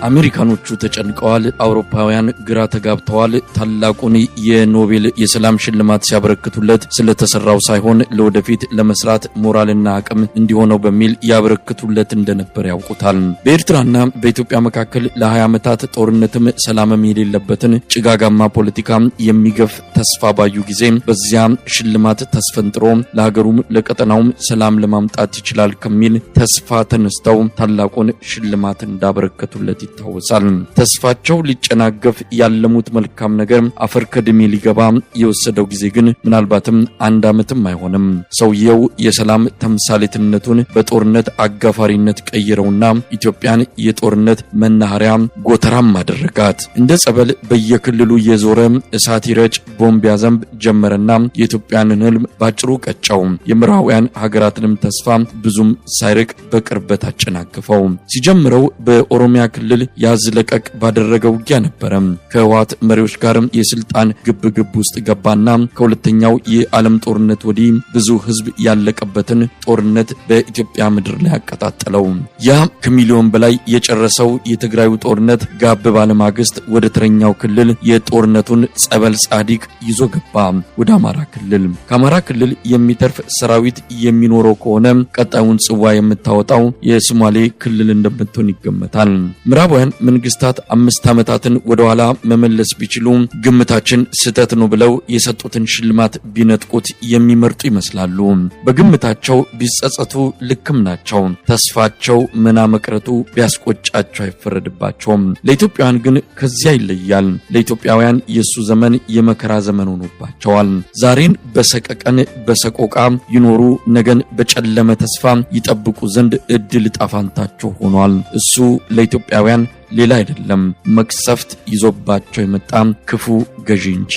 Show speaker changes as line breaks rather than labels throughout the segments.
አሜሪካኖቹ ተጨንቀዋል። አውሮፓውያን ግራ ተጋብተዋል። ታላቁን የኖቤል የሰላም ሽልማት ሲያበረክቱለት ስለተሰራው ሳይሆን ለወደፊት ለመስራት ሞራልና አቅም እንዲሆነው በሚል ያበረክቱለት እንደነበር ያውቁታል። በኤርትራና በኢትዮጵያ መካከል ለ20 ዓመታት ጦርነትም ሰላምም የሌለበትን ጭጋጋማ ፖለቲካ የሚገፍ ተስፋ ባዩ ጊዜ በዚያ ሽልማት ተስፈንጥሮ ለሀገሩም ለቀጠናውም ሰላም ለማምጣት ይችላል ከሚል ተስፋ ተነስተው ታላቁን ሽልማት እንዳበረከቱለት ይታወሳል። ተስፋቸው ሊጨናገፍ ያለሙት መልካም ነገር አፈር ከድሜ ሊገባ የወሰደው ጊዜ ግን ምናልባትም አንድ ዓመትም አይሆንም። ሰውየው የሰላም ተምሳሌትነቱን በጦርነት አጋፋሪነት ቀይረውና ኢትዮጵያን የጦርነት መናኸሪያ ጎተራም አደረጋት። እንደ ጸበል በየክልሉ እየዞረ እሳት ይረጭ፣ ቦምብ ያዘንብ ጀመረና የኢትዮጵያንን ህልም ባጭሩ ቀጨው። የምዕራባውያን ሀገራትንም ተስፋ ብዙም ሳይርቅ በቅርበት አጨናግፈው። ሲጀምረው በኦሮሚያ ክልል ያዝ ለቀቅ ባደረገው ውጊያ ነበረ። ከህወሓት መሪዎች ጋር የስልጣን ግብግብ ውስጥ ገባና ከሁለተኛው የዓለም ጦርነት ወዲህ ብዙ ህዝብ ያለቀበትን ጦርነት በኢትዮጵያ ምድር ላይ አቀጣጠለው። ያ ከሚሊዮን በላይ የጨረሰው የትግራዩ ጦርነት ጋብ ባለማግስት ወደ ተረኛው ክልል የጦርነቱን ጸበል ጻዲቅ ይዞ ገባ፣ ወደ አማራ ክልል። ከአማራ ክልል የሚተርፍ ሰራዊት የሚኖረው ከሆነ ቀጣዩን ጽዋ የምታወጣው የሶማሌ ክልል እንደምትሆን ይገመታል። ምዕራባውያን መንግስታት 5 ዓመታትን ወደኋላ መመለስ ቢችሉ ግምታችን ስህተት ነው ብለው የሰጡትን ሽልማት ቢነጥቁት የሚመርጡ ይመስላሉ። በግምታቸው ቢጸጸቱ ልክም ናቸው። ተስፋቸው መና መቅረቱ ቢያስቆጫቸው አይፈረድባቸውም። ለኢትዮጵያውያን ግን ከዚያ ይለያል። ለኢትዮጵያውያን የሱ ዘመን የመከራ ዘመን ሆኖባቸዋል። ዛሬን በሰቀቀን በሰቆቃ ይኖሩ፣ ነገን በጨለመ ተስፋ ይጠብቁ ዘንድ እድል ጣፋንታቸው ሆኗል። እሱ ለኢትዮጵያውያን ሌላ አይደለም፣ መቅሰፍት ይዞባቸው የመጣ ክፉ ገዢ እንጂ።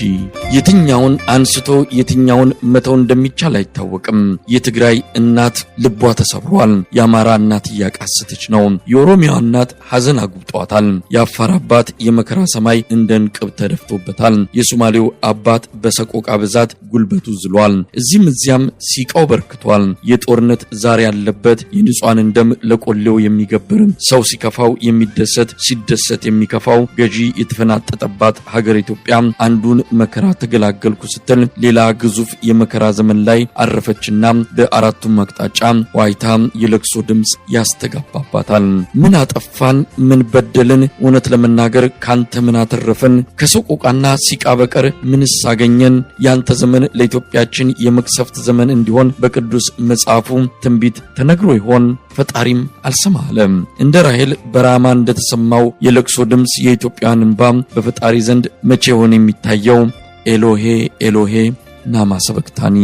የትኛውን አንስቶ የትኛውን መተው እንደሚቻል አይታወቅም። የትግራይ እናት ልቧ ተሰብሯል። የአማራ እናት እያቃሰተች ነው። የኦሮሚያ እናት ሐዘን አጉብጧታል። የአፋር አባት የመከራ ሰማይ እንደ እንቅብ ተደፍቶበታል። የሶማሌው አባት በሰቆቃ ብዛት ጉልበቱ ዝሏል። እዚህም እዚያም ሲቃው በርክቷል። የጦርነት ዛር ያለበት የንጹሐንን ደም ለቆሌው የሚገብር፣ ሰው ሲከፋው የሚደሰት፣ ሲደሰት የሚከፋው ገዢ የተፈናጠጠባት ሀገር ኢትዮጵያ አንዱን መከራ ተገላገልኩ ስትል ሌላ ግዙፍ የመከራ ዘመን ላይ አረፈችና በአራቱም አቅጣጫ ዋይታ የለቅሶ ድምፅ ያስተጋባባታል። ምን አጠፋን? ምን በደልን? እውነት ለመናገር ካንተ ምን አተረፍን? ከሰቆቃና ሲቃ በቀር ምንስ አገኘን? ያንተ ዘመን ለኢትዮጵያችን የመቅሰፍት ዘመን እንዲሆን በቅዱስ መጽሐፉ ትንቢት ተነግሮ ይሆን? ፈጣሪም አልሰማ አለ። እንደ ራሔል በራማ እንደተሰማው የለቅሶ ድምፅ የኢትዮጵያን እንባ በፈጣሪ ዘንድ መቼ ሆነ የሚታየው? ኤሎሄ ኤሎሄ ላማ ሰበቅታኒ።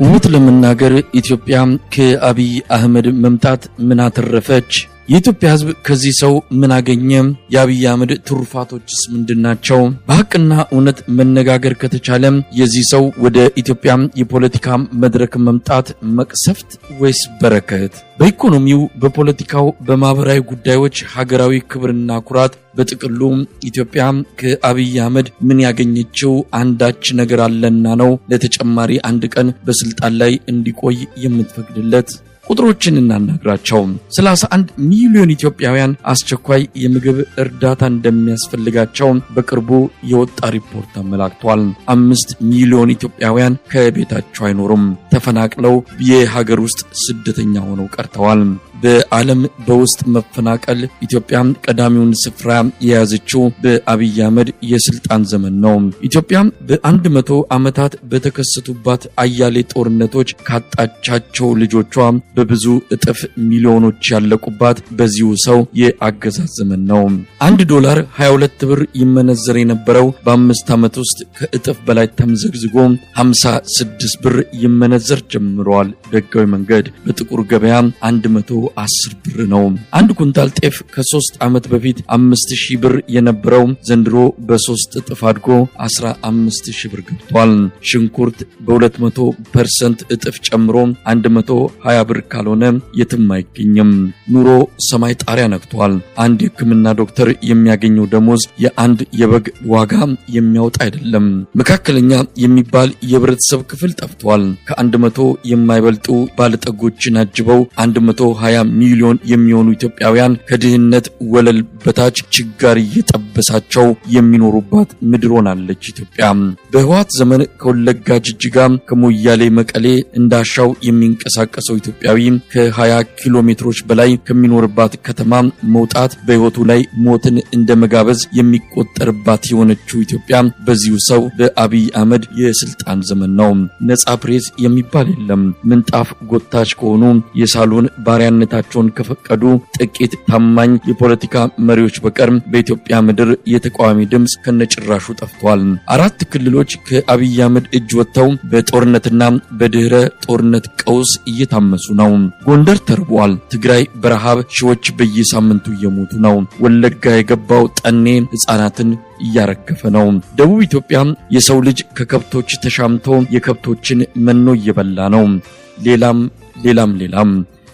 እውነት ለመናገር ኢትዮጵያ ከአብይ አህመድ መምጣት ምን አተረፈች? የኢትዮጵያ ሕዝብ ከዚህ ሰው ምን አገኘ? የአብይ አህመድ ትሩፋቶችስ ምንድናቸው? በሐቅና እውነት መነጋገር ከተቻለ የዚህ ሰው ወደ ኢትዮጵያ የፖለቲካ መድረክ መምጣት መቅሰፍት ወይስ በረከት? በኢኮኖሚው፣ በፖለቲካው፣ በማህበራዊ ጉዳዮች ሀገራዊ ክብርና ኩራት፣ በጥቅሉ ኢትዮጵያ ከአብይ አህመድ ምን ያገኘችው አንዳች ነገር አለና ነው ለተጨማሪ አንድ ቀን በስልጣን ላይ እንዲቆይ የምትፈቅድለት? ቁጥሮችን እናናግራቸው። 31 ሚሊዮን ኢትዮጵያውያን አስቸኳይ የምግብ እርዳታ እንደሚያስፈልጋቸው በቅርቡ የወጣ ሪፖርት አመላክቷል። 5 ሚሊዮን ኢትዮጵያውያን ከቤታቸው አይኖሩም፣ ተፈናቅለው የሀገር ውስጥ ስደተኛ ሆነው ቀርተዋል። በዓለም በውስጥ መፈናቀል ኢትዮጵያ ቀዳሚውን ስፍራ የያዘችው በአብይ አህመድ የስልጣን ዘመን ነው። ኢትዮጵያ በ100 ዓመታት በተከሰቱባት አያሌ ጦርነቶች ካጣቻቸው ልጆቿ በብዙ እጥፍ ሚሊዮኖች ያለቁባት በዚሁ ሰው የአገዛዝ ዘመን ነው። $1 22 ብር ይመነዘር የነበረው በ5 ዓመት ውስጥ ከእጥፍ በላይ ተምዘግዝጎ 56 ብር ይመነዘር ጀምሯል። በህጋዊ መንገድ በጥቁር ገበያ 110 ብር ነው። አንድ ኩንታል ጤፍ ከ3 ዓመት በፊት 5000 ብር የነበረው ዘንድሮ በ3 እጥፍ አድጎ 15000 ብር ገብቷል። ሽንኩርት በ200% እጥፍ ጨምሮ 120 ብር ካልሆነ የትም አይገኝም። ኑሮ ሰማይ ጣሪያ ነክቷል። አንድ የሕክምና ዶክተር የሚያገኘው ደሞዝ የአንድ የበግ ዋጋ የሚያወጣ አይደለም። መካከለኛ የሚባል የህብረተሰብ ክፍል ጠፍቷል። ከ100 የማይበልጡ ባለጠጎችን አጅበው 120 20 ሚሊዮን የሚሆኑ ኢትዮጵያውያን ከድህነት ወለል በታች ችጋር እየጠበሳቸው የሚኖሩባት ምድር ሆናለች ኢትዮጵያ። በህወሓት ዘመን ከወለጋ ጅጅጋ፣ ከሞያሌ መቀሌ እንዳሻው የሚንቀሳቀሰው ኢትዮጵያዊ ከ20 ኪሎ ሜትሮች በላይ ከሚኖርባት ከተማ መውጣት በህይወቱ ላይ ሞትን እንደ መጋበዝ የሚቆጠርባት የሆነችው ኢትዮጵያ በዚሁ ሰው በአብይ አህመድ የስልጣን ዘመን ነው። ነጻ ፕሬስ የሚባል የለም። ምንጣፍ ጎታች ከሆኑ የሳሎን ባሪያነታቸውን ከፈቀዱ ጥቂት ታማኝ የፖለቲካ መሪዎች በቀር በኢትዮጵያ ምድር የተቃዋሚ ድምፅ ከነጭራሹ ጠፍቷል። 4 ክልሎች ከአብይ አህመድ እጅ ወጥተው በጦርነትና በድህረ ጦርነት ቀውስ እየታመሱ ነው። ጎንደር ተርቧል። ትግራይ በረሃብ ሺዎች በየሳምንቱ እየሞቱ ነው። ወለጋ የገባው ጠኔ ህፃናትን እያረገፈ ነው። ደቡብ ኢትዮጵያ የሰው ልጅ ከከብቶች ተሻምቶ የከብቶችን መኖ እየበላ ነው። ሌላም ሌላም ሌላም።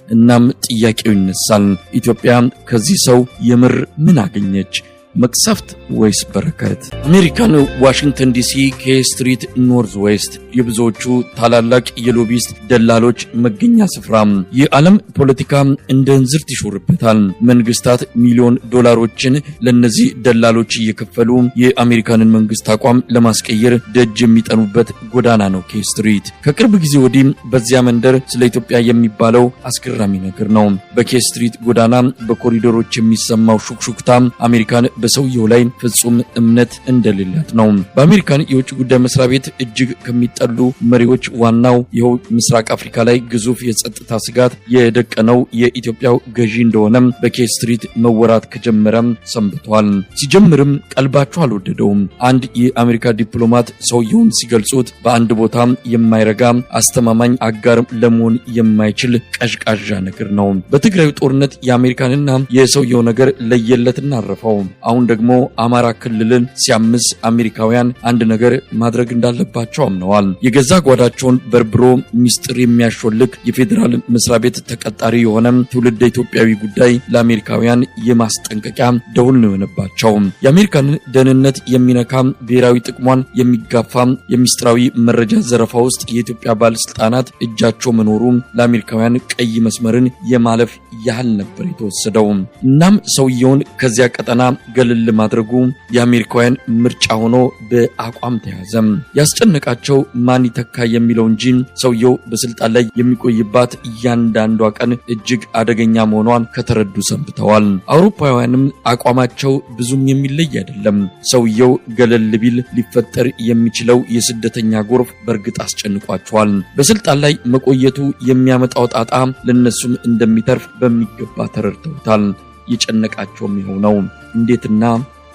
እናም ጥያቄው ይነሳል። ኢትዮጵያ ከዚህ ሰው የምር ምን አገኘች? መቅሰፍት ወይስ በረከት? አሜሪካን ዋሽንግተን ዲሲ K Street North West የብዙዎቹ ታላላቅ የ lobbyist ደላሎች መገኛ ስፍራ። የዓለም ፖለቲካ እንደ እንዝርት ይሾርበታል። መንግስታት ሚሊዮን ዶላሮችን ለነዚህ ደላሎች እየከፈሉ የአሜሪካንን መንግስት አቋም ለማስቀየር ደጅ የሚጠኑበት ጎዳና ነው K Street። ከቅርብ ጊዜ ወዲህ በዚያ መንደር ስለ ኢትዮጵያ የሚባለው አስገራሚ ነገር ነው። በ K Street ጎዳና በኮሪደሮች የሚሰማው ሹክሹክታ አሜሪካን በሰውየው ላይ ፍጹም እምነት እንደሌላት ነው። በአሜሪካን የውጭ ጉዳይ መስሪያ ቤት እጅግ ከሚጠሉ መሪዎች ዋናው ይኸው ምስራቅ አፍሪካ ላይ ግዙፍ የጸጥታ ስጋት የደቀነው የኢትዮጵያው ገዢ እንደሆነ በ K Street መወራት ከጀመረም ሰንብቷል። ሲጀምርም ቀልባቸው አልወደደውም። አንድ የአሜሪካ ዲፕሎማት ሰውየውን ሲገልጹት በአንድ ቦታ የማይረጋ፣ አስተማማኝ አጋር ለመሆን የማይችል ቀዥቃዣ ነገር ነው። በትግራዩ ጦርነት የአሜሪካንና የሰውየው ነገር ለየለትና አረፈው። አሁን ደግሞ አማራ ክልልን ሲያምስ አሜሪካውያን አንድ ነገር ማድረግ እንዳለባቸው አምነዋል። የገዛ ጓዳቸውን በርብሮ ሚስጥር የሚያሾልክ የፌዴራል መስሪያ ቤት ተቀጣሪ የሆነ ትውልደ ኢትዮጵያዊ ጉዳይ ለአሜሪካውያን የማስጠንቀቂያ ደውል ነው የሆነባቸው። የአሜሪካንን ደህንነት የሚነካ፣ ብሔራዊ ጥቅሟን የሚጋፋ የሚስጥራዊ መረጃ ዘረፋ ውስጥ የኢትዮጵያ ባለስልጣናት እጃቸው መኖሩ ለአሜሪካውያን ቀይ መስመርን የማለፍ ያህል ነበር የተወሰደው። እናም ሰውየውን ከዚያ ቀጠና ገለል ማድረጉ የአሜሪካውያን ምርጫ ሆኖ በአቋም ተያዘ። ያስጨነቃቸው ማን ይተካ የሚለው እንጂ ሰውየው በስልጣን ላይ የሚቆይባት እያንዳንዷ ቀን እጅግ አደገኛ መሆኗን ከተረዱ ሰንብተዋል። አውሮፓውያንም አቋማቸው ብዙም የሚለይ አይደለም። ሰውየው ገለል ቢል ሊፈጠር የሚችለው የስደተኛ ጎርፍ በእርግጥ አስጨንቋቸዋል። በስልጣን ላይ መቆየቱ የሚያመጣው ጣጣ ለነሱም እንደሚተርፍ በሚገባ ተረድተውታል። የጨነቃቸውም ይኸው ነው። እንዴትና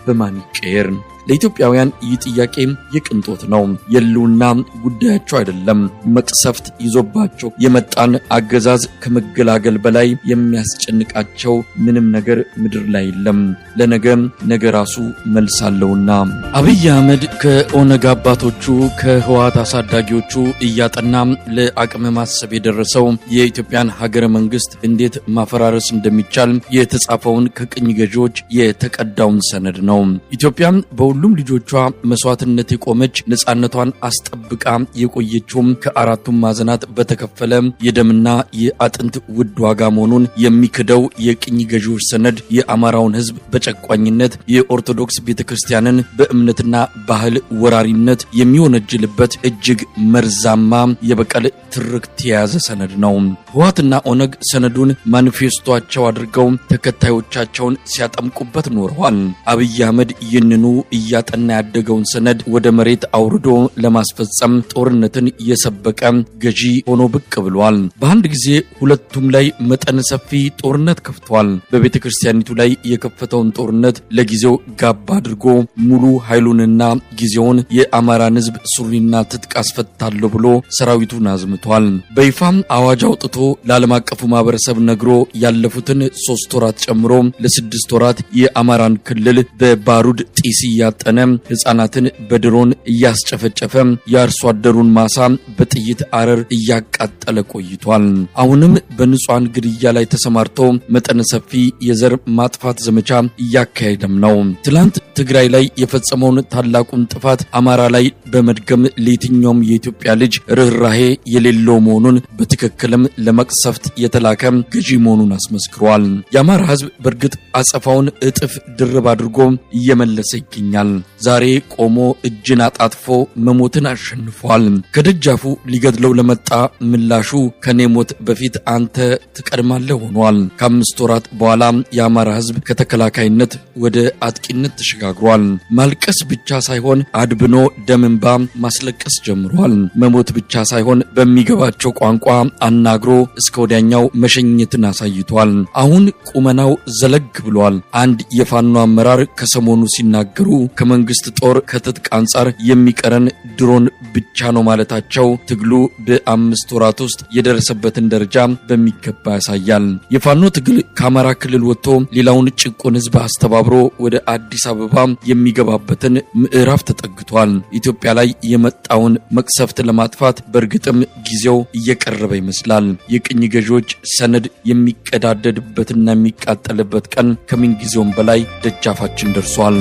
በማን ይቀየር? ለኢትዮጵያውያን ይህ ጥያቄ የቅንጦት ነው። የህልውና ጉዳያቸው አይደለም። መቅሰፍት ይዞባቸው የመጣን አገዛዝ ከመገላገል በላይ የሚያስጨንቃቸው ምንም ነገር ምድር ላይ የለም። ለነገ ነገ ራሱ መልስ አለውና። አብይ አህመድ ከኦነግ አባቶቹ ከህወሓት አሳዳጊዎቹ እያጠና ለአቅመ ማሰብ የደረሰው የኢትዮጵያን ሀገረ መንግስት እንዴት ማፈራረስ እንደሚቻል የተጻፈውን ከቅኝ ገዢዎች የተቀዳውን ሰነድ ነው። ኢትዮጵያ በሁሉም ልጆቿ መስዋዕትነት የቆመች፣ ነጻነቷን አስጠብቃ የቆየችውም ከአራቱም ማዕዘናት በተከፈለ የደምና የአጥንት ውድ ዋጋ መሆኑን የሚክደው የቅኝ ገዢዎች ሰነድ የአማራውን ህዝብ በጨቋኝነት፣ የኦርቶዶክስ ቤተክርስቲያንን በእምነትና ባህል ወራሪነት የሚወነጅልበት እጅግ መርዛማ የበቀል ትርክት የያዘ ሰነድ ነው። ህወሓትና ኦነግ ሰነዱን ማኒፌስቶቸው አድርገው ተከታዮቻቸውን ሲያጠምቁበት ኖረዋል። አብይ አህመድ ይህንኑ እያጠና ያደገውን ሰነድ ወደ መሬት አውርዶ ለማስፈጸም ጦርነትን የሰበቀ ገዢ ሆኖ ብቅ ብሏል። በአንድ ጊዜ ሁለቱም ላይ መጠነ ሰፊ ጦርነት ከፍቷል። በቤተ ክርስቲያኒቱ ላይ የከፈተውን ጦርነት ለጊዜው ጋብ አድርጎ ሙሉ ኃይሉንና ጊዜውን የአማራን ህዝብ ሱሪና ትጥቅ አስፈታለሁ ብሎ ሰራዊቱን አዝምቷል። በይፋም አዋጅ አውጥቶ ለዓለም አቀፉ ማህበረሰብ ነግሮ ያለፉትን 3 ወራት ጨምሮ ለ6 ወራት የአማራን ክልል በባሩድ ጢስ እያጠነ፣ ህፃናትን በድሮን እያስጨፈጨፈ፣ የአርሶ አደሩን ማሳ በጥይት አረር እያቃጠለ ቆይቷል። አሁንም በንጹሃን ግድያ ላይ ተሰማርቶ መጠነ ሰፊ የዘር ማጥፋት ዘመቻ እያካሄደም ነው። ትላንት ትግራይ ላይ የፈጸመውን ታላቁን ጥፋት አማራ ላይ በመድገም ለየትኛውም የኢትዮጵያ ልጅ ርህራሄ የሌለው መሆኑን በትክክልም ለመቅሰፍት የተላከ ገዢ መሆኑን አስመስክሯል። የአማራ ሕዝብ በእርግጥ አጸፋውን እጥፍ ድርብ አድርጎ እየመለሰ ይገኛል። ዛሬ ቆሞ እጅን አጣጥፎ መሞትን አሸንፏል። ከደጃፉ ሊገድለው ለመጣ ምላሹ ከኔ ሞት በፊት አንተ ትቀድማለህ ሆኗል። ከ5 ወራት በኋላ የአማራ ሕዝብ ከተከላካይነት ወደ አጥቂነት ተሸጋግሯል። ማልቀስ ብቻ ሳይሆን አድብኖ ደም እንባ ማስለቀስ ጀምሯል። መሞት ብቻ ሳይሆን በሚገባቸው ቋንቋ አናግሮ እስከ ወዲያኛው መሸኘትን አሳይቷል። አሁን ቁመናው ዘለግ ብሏል። አንድ የፋኖ አመራር ከሰሞኑ ሲናገሩ ከመንግስት ጦር ከትጥቅ አንጻር የሚቀረን ድሮን ብቻ ነው ማለታቸው ትግሉ በ5 ወራት ውስጥ የደረሰበትን ደረጃ በሚገባ ያሳያል። የፋኖ ትግል ከአማራ ክልል ወጥቶ ሌላውን ጭቁን ህዝብ አስተባብሮ ወደ አዲስ አበባ የሚገባበትን ምዕራፍ ተጠግቷል። ኢትዮጵያ ላይ የመጣውን መቅሰፍት ለማጥፋት በእርግጥም ጊዜው እየቀረበ ይመስላል። የቅኝ ገዢዎች ሰነድ የሚቀዳደድበትና የሚቃጠልበት ቀን ከምን ጊዜውም በላይ ደጃፋችን ደርሷል።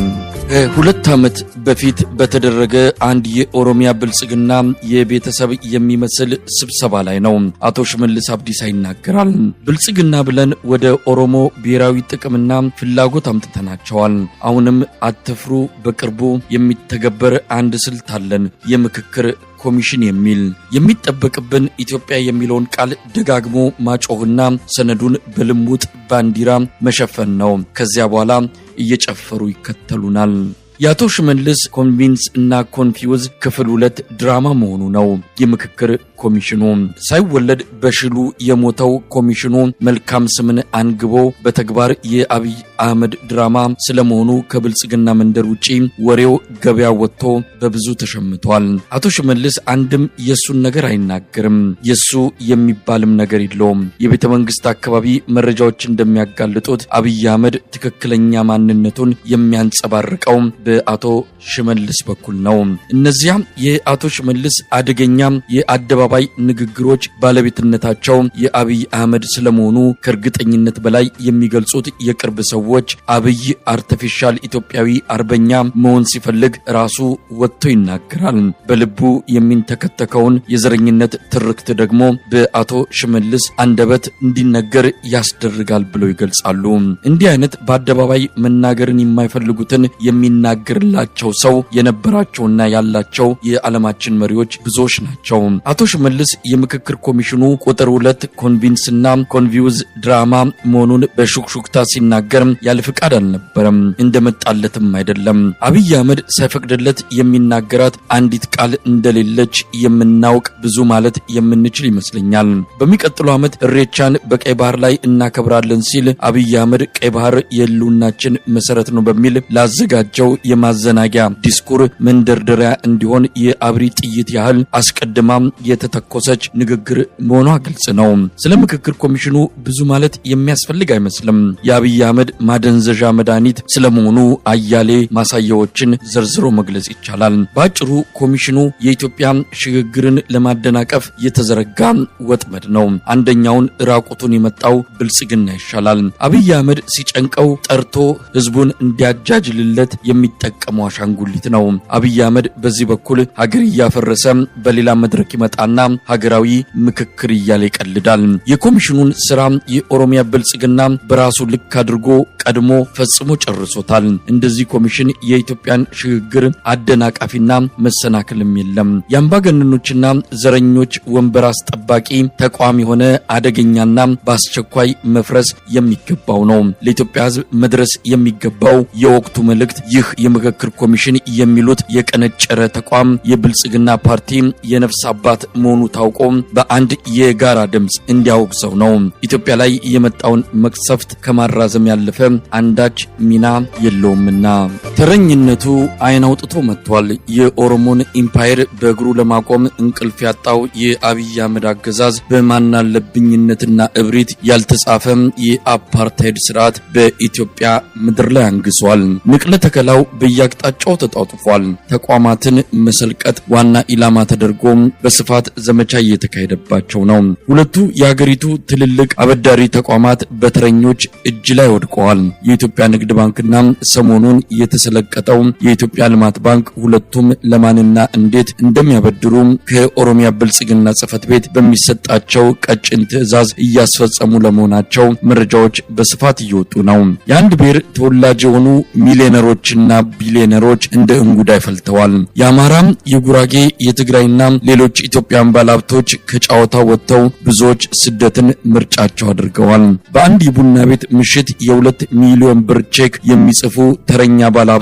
2 ዓመት በፊት በተደረገ አንድ የኦሮሚያ ብልጽግና የቤተሰብ የሚመስል ስብሰባ ላይ ነው አቶ ሽመልስ አብዲሳ ይናገራል። ብልጽግና ብለን ወደ ኦሮሞ ብሔራዊ ጥቅምና ፍላጎት አምጥተናቸዋል። አሁንም አትፍሩ፣ በቅርቡ የሚተገበር አንድ ስልት አለን፣ የምክክር ኮሚሽን የሚል። የሚጠበቅብን ኢትዮጵያ የሚለውን ቃል ደጋግሞ ማጮህና ሰነዱን በልሙጥ ባንዲራ መሸፈን ነው። ከዚያ በኋላ እየጨፈሩ ይከተሉናል። የአቶ ሽመልስ convince እና confuse ክፍል 2 ድራማ መሆኑ ነው። የምክክር ኮሚሽኑ ሳይወለድ በሽሉ የሞተው ኮሚሽኑ መልካም ስምን አንግቦ በተግባር የአብይ አህመድ ድራማ ስለመሆኑ ከብልጽግና መንደር ውጪ ወሬው ገበያ ወጥቶ በብዙ ተሸምቷል። አቶ ሽመልስ አንድም የሱን ነገር አይናገርም። የሱ የሚባልም ነገር የለውም። የቤተ መንግስት አካባቢ መረጃዎች እንደሚያጋልጡት አብይ አህመድ ትክክለኛ ማንነቱን የሚያንጸባርቀው በአቶ ሽመልስ በኩል ነው። እነዚያ የአቶ ሽመልስ አደገኛ የአደባባይ ንግግሮች ባለቤትነታቸው የአብይ አህመድ ስለመሆኑ ከእርግጠኝነት በላይ የሚገልጹት የቅርብ ሰዎች አብይ artificial ኢትዮጵያዊ አርበኛ መሆን ሲፈልግ ራሱ ወጥቶ ይናገራል። በልቡ የሚንተከተከውን የዘረኝነት ትርክት ደግሞ በአቶ ሽመልስ አንደበት እንዲነገር ያስደርጋል ብለው ይገልጻሉ። እንዲህ አይነት በአደባባይ መናገርን የማይፈልጉትን የሚናገርላቸው ሰው የነበራቸውና ያላቸው የዓለማችን መሪዎች ብዙዎች ናቸው። አቶ ሽመልስ የምክክር ኮሚሽኑ ቁጥር 2 convince እና confuse ድራማ መሆኑን በሹክሹክታ ሲናገር ያለ ፍቃድ አልነበረም፣ እንደመጣለትም አይደለም። አብይ አህመድ ሳይፈቅድለት የሚናገራት አንዲት ቃል እንደሌለች የምናውቅ ብዙ ማለት የምንችል ይመስለኛል። በሚቀጥለው ዓመት እሬቻን በቀይ ባህር ላይ እናከብራለን ሲል አብይ አህመድ ቀይ ባህር የህልውናችን መሰረት ነው በሚል ላዘጋጀው የማዘናጊያ ዲስኩር መንደርደሪያ እንዲሆን የአብሪ ጥይት ያህል አስቀድማ የተተኮሰች ንግግር መሆኗ ግልጽ ነው። ስለ ምክክር ኮሚሽኑ ብዙ ማለት የሚያስፈልግ አይመስልም። የአብይ አህመድ ማደንዘዣ መድኃኒት ስለመሆኑ አያሌ ማሳያዎችን ዘርዝሮ መግለጽ ይቻላል። በአጭሩ ኮሚሽኑ የኢትዮጵያ ሽግግርን ለማደናቀፍ የተዘረጋ ወጥመድ ነው። አንደኛውን ራቁቱን የመጣው ብልጽግና ይሻላል። አብይ አህመድ ሲጨንቀው ጠርቶ ህዝቡን እንዲያጃጅልለት የሚጠቀመው አሻንጉሊት ነው። አብይ አህመድ በዚህ በኩል ሀገር እያፈረሰ በሌላ መድረክ ይመጣና ሀገራዊ ምክክር እያለ ይቀልዳል። የኮሚሽኑን ስራ የኦሮሚያ ብልጽግና በራሱ ልክ አድርጎ ቀድሞ ፈጽሞ ጨርሶታል። እንደዚህ ኮሚሽን የኢትዮጵያን ሽግግር አደናቃፊና መሰናክልም የለም። የአምባገነኖችና ዘረኞች ወንበር አስጠባቂ ተቋም የሆነ አደገኛና በአስቸኳይ መፍረስ የሚገባው ነው። ለኢትዮጵያ ሕዝብ መድረስ የሚገባው የወቅቱ መልእክት ይህ የምክክር ኮሚሽን የሚሉት የቀነጨረ ተቋም የብልጽግና ፓርቲ የነፍስ አባት መሆኑ ታውቆ በአንድ የጋራ ድምጽ እንዲያወግዘው ነው። ኢትዮጵያ ላይ የመጣውን መቅሰፍት ከማራዘም ያለፈ አንዳች ሚና የለውምና። ተረኝነቱ አይን አውጥቶ መጥቷል። የኦሮሞን ኢምፓየር በእግሩ ለማቆም እንቅልፍ ያጣው የአብይ አህመድ አገዛዝ በማናለብኝነትና እብሪት ያልተጻፈ የአፓርታይድ ስርዓት በኢትዮጵያ ምድር ላይ አንግሷል። ንቅለ ተከላው በየአቅጣጫው ተጧጡፏል። ተቋማትን መሰልቀጥ ዋና ኢላማ ተደርጎ በስፋት ዘመቻ እየተካሄደባቸው ነው። ሁለቱ የሀገሪቱ ትልልቅ አበዳሪ ተቋማት በተረኞች እጅ ላይ ወድቀዋል። የኢትዮጵያ ንግድ ባንክና ሰሞኑን የተሰየመው የሰለቀጠው የኢትዮጵያ ልማት ባንክ ሁለቱም ለማንና እንዴት እንደሚያበድሩ ከኦሮሚያ ብልጽግና ጽሕፈት ቤት በሚሰጣቸው ቀጭን ትዕዛዝ እያስፈጸሙ ለመሆናቸው መረጃዎች በስፋት እየወጡ ነው። የአንድ ብሔር ተወላጅ የሆኑ ሚሊዮነሮችና ቢሊዮነሮች እንደ እንጉዳይ ፈልተዋል። የአማራ፣ የጉራጌ፣ የትግራይና ሌሎች ኢትዮጵያን ባለሀብቶች ከጨዋታ ወጥተው ብዙዎች ስደትን ምርጫቸው አድርገዋል። በአንድ የቡና ቤት ምሽት የ2 ሚሊዮን ብር ቼክ የሚጽፉ ተረኛ ባለሀብቶች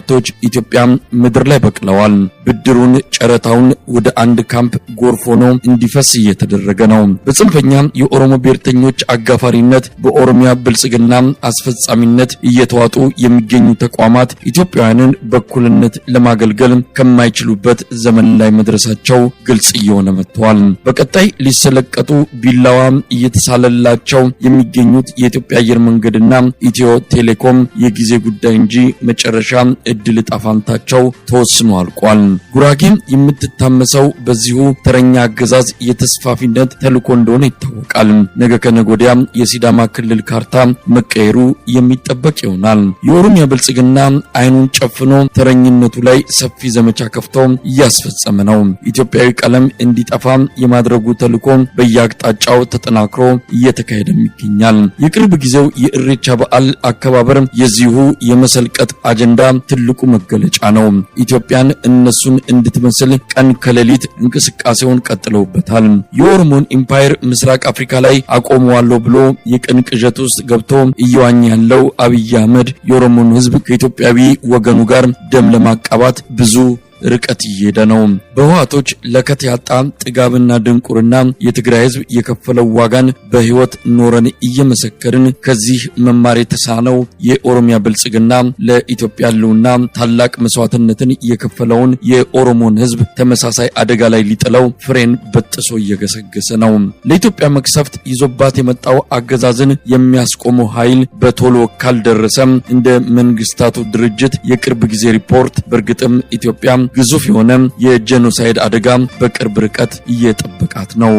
ኢትዮጵያ ምድር ላይ በቅለዋል። ብድሩን፣ ጨረታውን ወደ አንድ ካምፕ ጎርፍ ሆኖ እንዲፈስ እየተደረገ ነው። በጽንፈኛ የኦሮሞ ብሔርተኞች አጋፋሪነት በኦሮሚያ ብልጽግና አስፈጻሚነት እየተዋጡ የሚገኙ ተቋማት ኢትዮጵያውያንን በእኩልነት ለማገልገል ከማይችሉበት ዘመን ላይ መድረሳቸው ግልጽ እየሆነ መጥተዋል። በቀጣይ ሊሰለቀጡ ቢላዋ እየተሳለላቸው የሚገኙት የኢትዮጵያ አየር መንገድና ኢትዮ ቴሌኮም የጊዜ ጉዳይ እንጂ መጨረሻ እድል ዕጣ ፋንታቸው ተወስኖ አልቋል። ጉራጌ የምትታመሰው በዚሁ ተረኛ አገዛዝ የተስፋፊነት ተልዕኮ እንደሆነ ይታወቃል። ነገ ከነገ ወዲያ የሲዳማ ክልል ካርታ መቀየሩ የሚጠበቅ ይሆናል። የኦሮሚያ ብልጽግና አይኑን ጨፍኖ ተረኝነቱ ላይ ሰፊ ዘመቻ ከፍቶ እያስፈጸመ ነው። ኢትዮጵያዊ ቀለም እንዲጠፋ የማድረጉ ተልዕኮ በየአቅጣጫው ተጠናክሮ እየተካሄደም ይገኛል። የቅርብ ጊዜው የኢሬቻ በዓል አከባበር የዚሁ የመሰልቀጥ አጀንዳ ትልቁ መገለጫ ነው። ኢትዮጵያን እነሱን እንድትመስል ቀን ከሌሊት እንቅስቃሴውን ቀጥለውበታል። የኦሮሞን ኢምፓየር ምስራቅ አፍሪካ ላይ አቆመዋለሁ ብሎ የቅን ቅዠት ውስጥ ገብቶ እየዋኘ ያለው አብይ አህመድ የኦሮሞን ሕዝብ ከኢትዮጵያዊ ወገኑ ጋር ደም ለማቃባት ብዙ ርቀት እየሄደ ነው። በህወሓቶች ለከት ያጣ ጥጋብና ድንቁርና የትግራይ ህዝብ የከፈለው ዋጋን በህይወት ኖረን እየመሰከርን ከዚህ መማር የተሳነው የኦሮሚያ ብልጽግና ለኢትዮጵያ ህልውና ታላቅ መስዋዕትነትን የከፈለውን የኦሮሞን ህዝብ ተመሳሳይ አደጋ ላይ ሊጥለው ፍሬን በጥሶ እየገሰገሰ ነው። ለኢትዮጵያ መቅሰፍት ይዞባት የመጣው አገዛዝን የሚያስቆመው ኃይል በቶሎ ካልደረሰም እንደ መንግስታቱ ድርጅት የቅርብ ጊዜ ሪፖርት በእርግጥም ኢትዮጵያ ግዙፍ የሆነ የ genocide አደጋ በቅርብ ርቀት እየጠበቃት ነው።